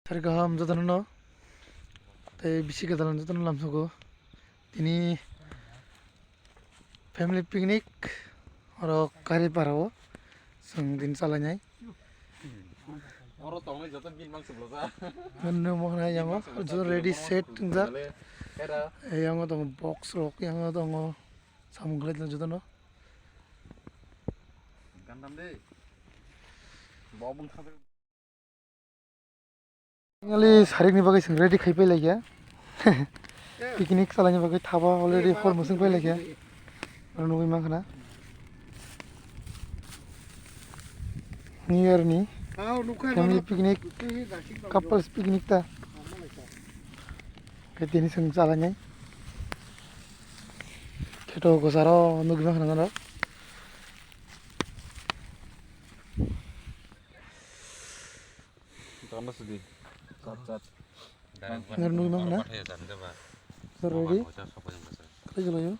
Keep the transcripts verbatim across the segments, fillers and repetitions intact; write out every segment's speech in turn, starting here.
Sari kaham jotono no. Tei bisi kwtal jotono lamsogo. Tini family picnic oro Karipara o chwng din chalainai. Oro tongnai joto bin mang siblo ja. Nunu mohna yango joto ready set wngjak. Era. Yango tongo box rok, yango tongo samung khlai jotono. Gandam de. Bo bung thang. Finally, sarikni bagwi chwng ready khai pai laikya. Picnic chalaini bagwi thaba already hor mwswng pai laikya. Oro nugwi mankha na. New Year ni family picnic, couples picnic ta. Khe tini chwng chalainai. Kheto gosaro nugwi mankha na norok. Tama sidi. Chat, chat. Ngar nugwi mankha na. Ready? Khlai jalayo.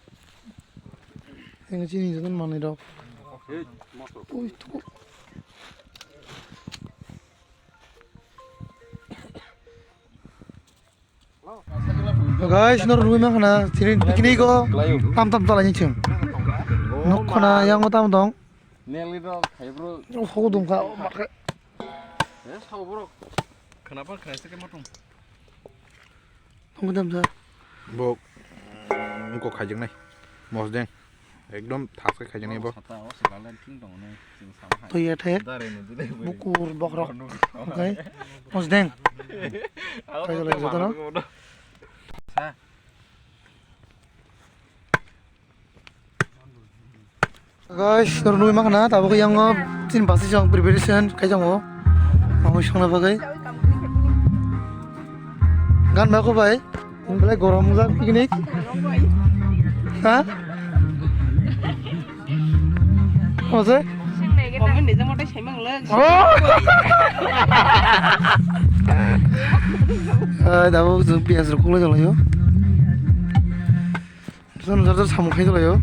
Yang chini janan manwi rok. Ui, tuku. Guys, norok nugwi mankha na, chini picnic o tam tam chalaini chwng. Nukho na, yango tam tong. Nelly rok, hai bro. Hok dum kha, o ma khe. Eh, sabo bro. Khna pa khna se ke motum. Tong dam sa. Bo, mm, ko khajak nai. Mosdeng. Ekdom thas khe khajak nai bo. Sata o se galen king tong nai. Sing sama hai. To ya thek. Dare no dile. Bukur bokrok. Oke. Mosdeng. Aw, khajak lai jotono. Sa. Guys, norok nugwi mankha na, tabuk yango chini basi chwng preparation khai tongo. Mamui songna bagwi. Gan ba ko bai, belai gorom jak picnic. Ha? Ose? Oh! Ai, tabuk chwng piyaj rok kulai jalayo. Jotono jar jar samung khai tonglaio.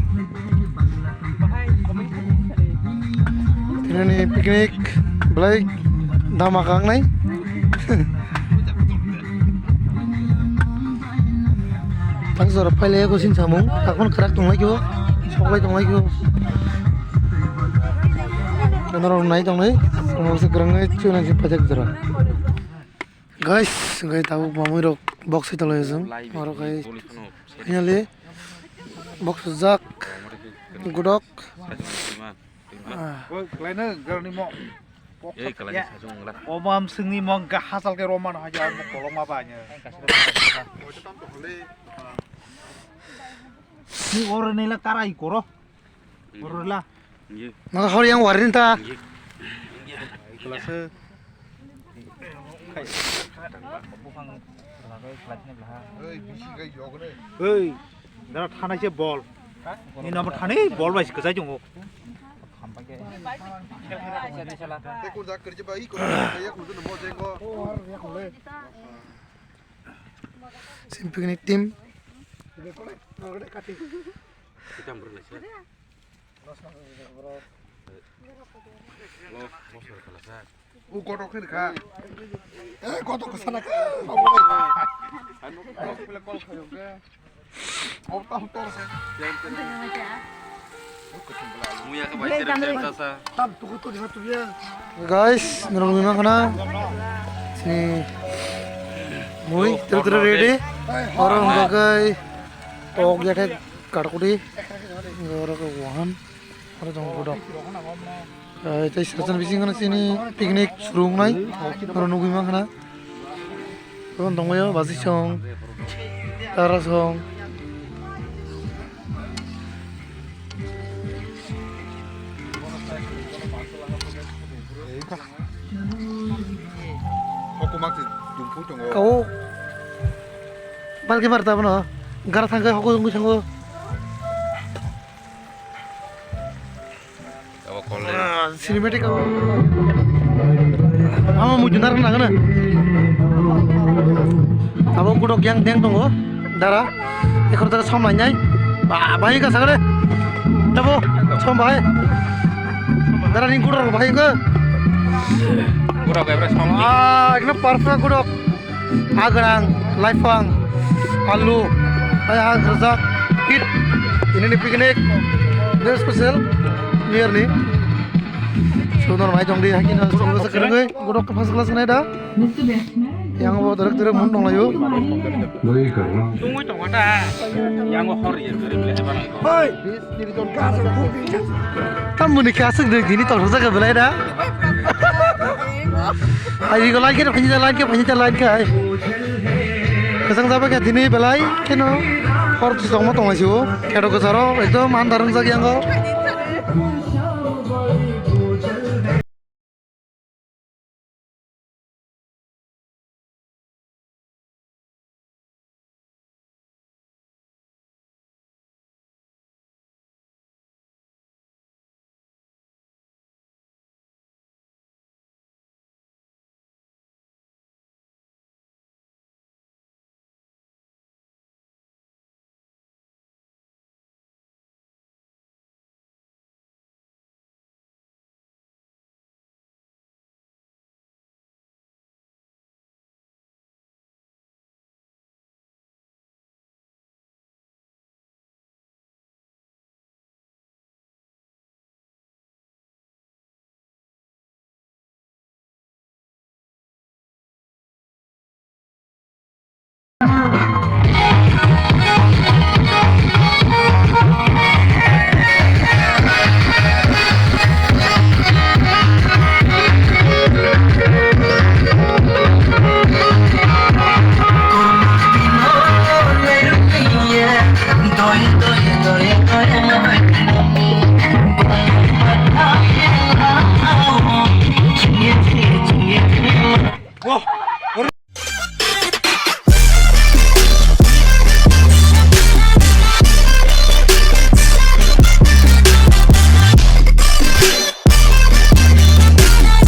Tinini picnic belai dama kangnai. Tak jora pailai ko sin samung, takon kwrak tonglaikho, soklai tonglaikho. Norok nai tongnai, norok se kwrwngwi chwna si pajak jora. Guys, guys, tabuk mamui rok box sai tonglaio chwng. Oro khai finally box jak godok. Ah. Oi, kelaino garni mo. Ei, kelaino sajung wngla. Omam singni mo ga hasal ke roman haja mo koloma ba nya. Ni oro nila karai koro. Oro la. Ye. Maka hor yang warin ta. Ye. Kelasa. Hei, dara thanai se bol. Ni nabo thani bol bai se kwchai tongo. Sim picnic team. U kotok khe kha. Eh, kotok khe sana kha. Muya khe bai tere tere ta sa. Tam tuku tu dina tu ya. Guys, norok nima khana. Sini mui tere tere ready. Orang bagai. Tok ya khe karkudi. Orang ke wahan. Oro tongo budok. Tei sachal bising kheno chini picnic suru wngnai. Oro nugwi mankha na. Oro tongbaio basi song, tara song. Kau balki bar ta bono. Gara thangkhe hoko wngwi thango. Abo kol le. Ah, cinematic abo. Amo muitu narwk nangano. Abo godok yang deng tongo. Dara. Ekhor dara som lainai. Ba, bahai ka sagale. Tabo, som bahai. Dara ring godok bahai ka. Ah, ekdom perfect godok. Ha gwnang, laifang, alu, hai ha rwjak, hit. Ini ni picnic, very special, New Year ni. Suno mai tong di, hakino, suno sa kerengoi, godok ke first class nai da. Yang bo direct direct mun tong layu. Tungui tong da. Yang hor ya, Hoi. Tamoni khe aswk de gini tong thajak belai da. Ai rigo line khe phani da line khe phani da line khe ai. Kesang jaba khe dini belai kheno hor tongma tong laisio. Khero kesaro ekdom andar wngjak yango.